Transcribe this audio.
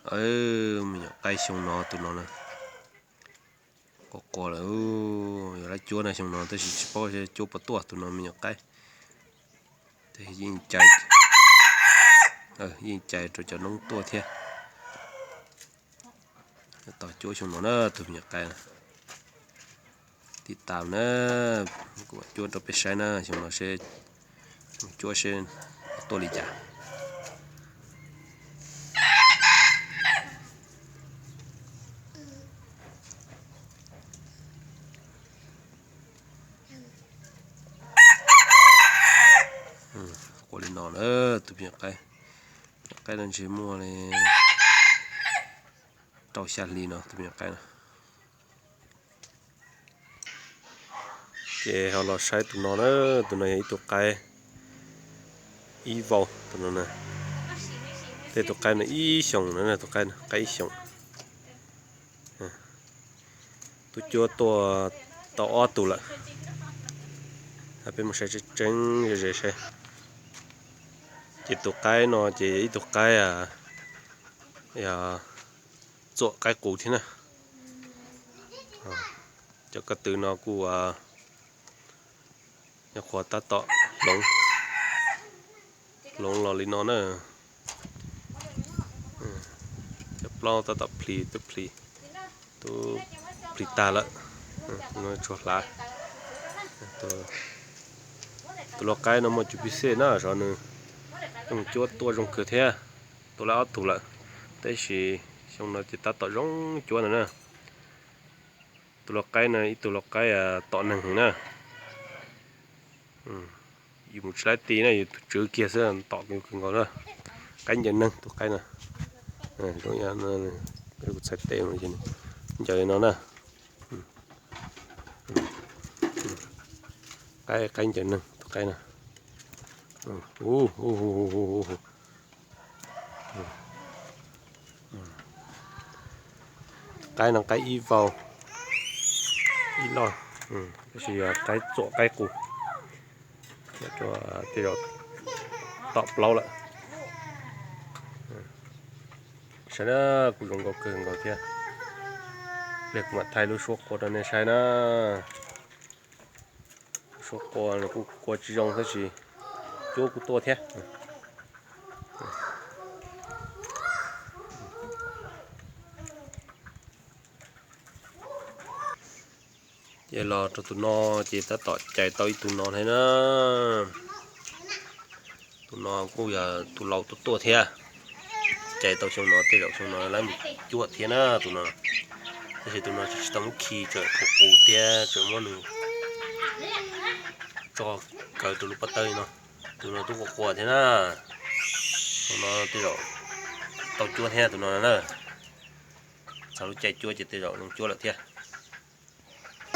Me nyuam qaib xyoo no tus no na, quas quas lawm, yog lab cuab na xyoo no tab sis tsis paub cuab puas tuaj tus no me nyuam qaib. Yeej cais, yeej cais rau cov noob tuaj thiab. Tos cuab xyoo no na tus me nyuam qaib. Tib tas na, kuv mam cuab rau peb saib na, xyoo no seb cuab seb tuaj li cas. Quas li no na, tus me nyuam qaib, me nyuam qaib no ntshe muaj li rau xya hli no tus me nyuam qaib no. Ces ho los saib tus no na, tus no yog ib tug qaib ib vau tus no na. Tej tus qaib no ib xyoos na, tus qaib, qaib ib xyoos. Twb cuab tuaj tau ob tug lawm. Peb mus saib tseeb tseeb ze ze saib. Ces tus qaib no ces yog ib tug qaib txuam qaib qus thiab na. Cov ko tw no kuj nyuam qhuav tab tom hloov, hloov los li no na. Cov plaub tab tom plhis, twb plhis, twb plhis tag lawm, tshuav hlav. Tus lau qaib no muaj cus pib xej na, zov nws, tus cuab tuaj zoo kawg thiab, tuaj lawm ob tug lawm, tab sis xyoo no ces tab tom zoo cuab no na. Tus lau qaib no ib tug lau qaib tom neeg heev na. Yus mus tsis laib ti na, yus tus tswv kiag xwb tom yus kawg nkaus na. Qaib ncaws neeg tus qaib no. Kuv txhais tes ncaws no na. Qaib, qaib ncaws neeg tus qaib no. Qaib no qaib ib vau ib loj, tab sis yog qaib txuam qaib qus. Tej zaum tom plaub lawm. Saib na, kuj zoo nkauj kawg nkaus thiab. Pliag kuv mam thaij lub suab qua rau nej saib na. Lub suab qua no kuj qua tsis zoo tab sis cuab kuj tuaj thiab. Ces los rau tus no ces tab tom cais tau ib tug no thiab na. Tus no kuj yog tus laus tuaj tuaj thiab. Cais tau xyoo no tej zaum xyoo no lawv mus cuab thiab na tus no. Tab sis tus no tsis tau muab khi, tseem qus qus thiab tseem muab nws tso kaw rau lub pob tawb li no. Tus no twb qua qua thiab na. Tus no tej zaum tau cuab thiab tus no na. Txog lub caij cuab ces tej zaum zoo cuab lawm thiab.